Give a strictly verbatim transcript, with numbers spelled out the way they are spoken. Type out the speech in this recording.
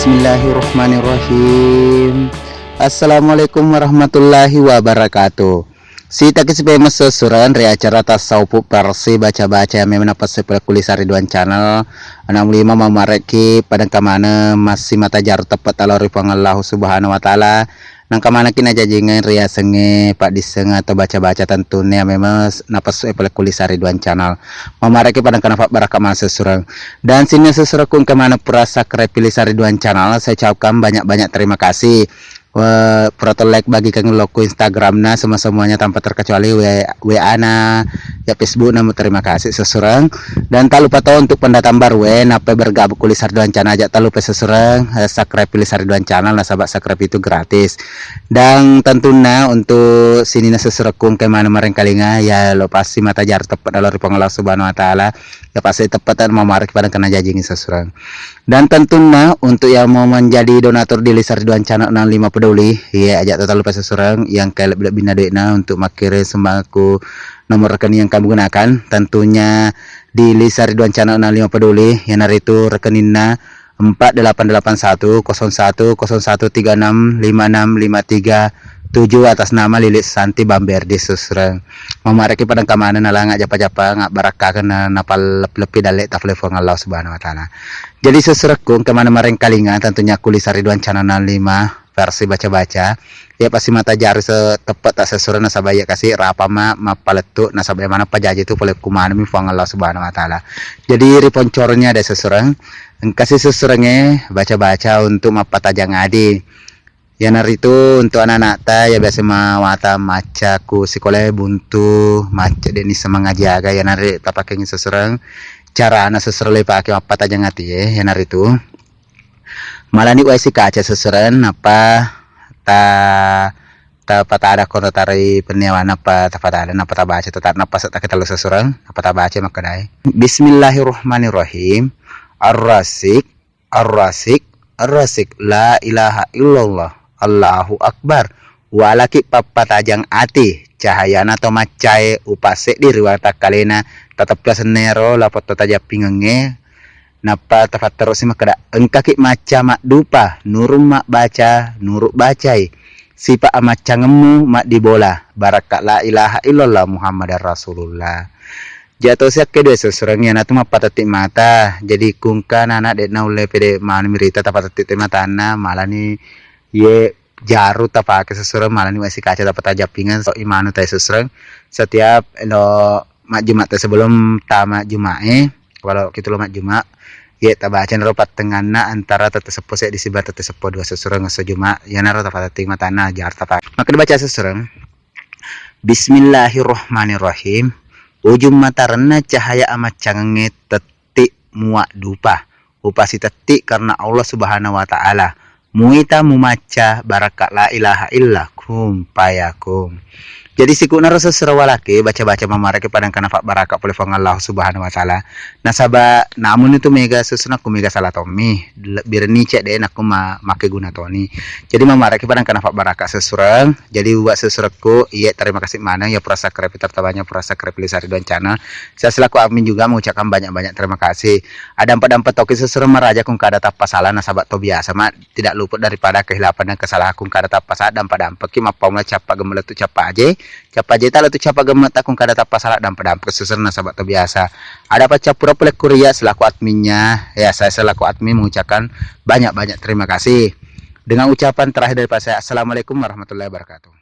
Bismillahirrahmanirrahim. Assalamualaikum warahmatullahi wabarakatuh. Sitaki sipemeng sessureng ri acara Tasawufu Versi Baca-Baca yang memang napessui pole ku Lisa Ridwan Channel. Enam lima mamarekki padengka maneng massimata jaru teppe' talo ri Puang Allahu Subhanahu wa Ta'ala. Nengka manekki najajingeng riasengnge paddisseng atau baca-baca tentunna memang napessui pole ku Lisa Ridwan Channel. Mamarekki padengka nafabbaraka maneng sessureng. Dan sininna sessurekku engka maneng pura subscribe Lisa Ridwan Channel, saya ucapkan banyak-banyak terima kasih. Wa-, pura to like bagikan lokku Instagramna semua-semuanya tanpa terkecuali W-, W A-na, ya Facebook-na, terima kasih sessureng. Dan tak lupa to untuk pendatang baru, eh, nappa bergabung ku Lisa Ridwan Channel aja tak lupa sessureng, eh, subscribe Lisa Ridwan Channel nasaba subscribe itu gratis. Dan tentunna untuk sininna sessurekku engka maneng marengkalinga, ya lo pasti mata jaru teppe' talo ri Puang Allah Subhanahu wa Ta'ala. Ya pasti teppe' talo mamarekki padengka najajingi sessureng. Dan tentunna untuk yang mau menjadi donatur di Lisa Ridwan Channel enam lima Peduli, iya aja' to tak lupa sessureng yang kayak lebih-lebihna duitna untuk makkiring sembako nomor rekening yang kamu gunakan. Tentunya di Lisa Ridwan Channel enam lima Peduli, iyanaritu rekeningna empat delapan delapan satu kosong satu kosong satu tiga enam lima enam lima tiga tujuh atas nama Lilik Santi Bamberdi sessureng. Mamarekki padengka maneng nalanga jappa-jappa ngabbarakkakenna napalleppi-leppi dalle'ta pole Puang Allah Subhanahu wa Ta'ala. Jadi sessurekku engka maneng marengkalinga tentunya ku Lisa Ridwan Channel enam lima versi baca-baca. Ya pasti mata jaru se-, teppe' tak sessureng nasaba iya kasi rapama mappalettu nasaba iya maneng pajaji tu pole ku manengmi Puang Allah Subhanahu wa Ta'ala. Jadi riponcoroni ada sessureng, engkasi sessurengnge baca-baca untuk mappatajang ati. Iyanaritu untuk anak-anakta ya biasa mawatang macca ku sikolae buntu, macca de' nisseng mangaji aga, iyanari tapakengngi sessureng. Carana sessureng le pake mappatajang atie, iyanaritu malani wae sikaca sessureng, nappa ta-, tapatada ko tataroi penniawana, nappa tapatada, nappa tabaca, tata-, nappa settaki tellu sessureng, nappa tabaca makkedae. Bismillahirrahmanirrahim. Ar-Rasik, Ar-Rasik, Ar-Rasik, la ilaha illallah, Allahu Akbar. Walaki pappatajang ati, cahayana to maccae upasseddi ri watakkalena, tateppi asennero lapong to tajappingengnge, nappa tafatterosi makkeda, engkaki macca maddupa, nurung mabbaca, nurung bacai, sipa amaccangemmu maddibola, barakka la ilaha illallah Muhammadar Rasulullah. Jatosi akkedo sessureng iyanatu mappatetti mata. Jadi kungka nana de' naulle pede maneng mirita tapatetti te matanna, malani ye jaru tapake sessureng, malani wae sikaca tapatajappingeng so imanu tae sessureng. Setiap elo majjuma te sebelum tama jumae, walau kitu lo majjuma, ye tabaca naro pattenganna antara tette seppo seddi siba tette seppo dua sessureng esso juma, iyanaro tapatetti matanna jaru tapake. Makkeda baca sessureng. Bismillahirrahmanirrahim. Ujung matarenna cahaya amaccangengnge tetti muaddupa. Upasitetti karena Allah Subhanahu wa Ta'ala. Muita mumacca barakka la ilaha illa kun fayakun. Jadi siku'naro sessureng walaki baca-baca mamaraki padangkana fabbaraka pole Puang Allah Subhanahu wa Ta'ala. Nasaba namun itu mega sessureng ku mega salah tommi. Lebbi renni cedde nakku ma-, makkeguna toni. Jadi mamaraki padangkana fabbaraka sessureng. Jadi, uwa sessurekku, iye, terima kasih maneng ya pura subscribe, terutama ya pura subscribe Lisa Ridwan Channel. Saya selaku admin juga mengucapkan banyak-banyak terima kasih. Adampa-dampa toki sessureng maraja kung kada tappa salah nasaba to biasa ma tidak luput daripada kehilapan dan kesalahan kung kada tappa salah dampa-dampaki mappammula cappa gemme' lettu cappa aje, cappa aje ta lettu cappa gemme' ta kung kada tappa salah dampa-dampa sessureng nasaba to biasa. Ada paccappura pole kuria selaku adminnya, ya saya selaku admin mengucapkan banyak-banyak terima kasih. Dengan ucapan terakhir daripada saya, Assalamualaikum warahmatullahi wabarakatuh.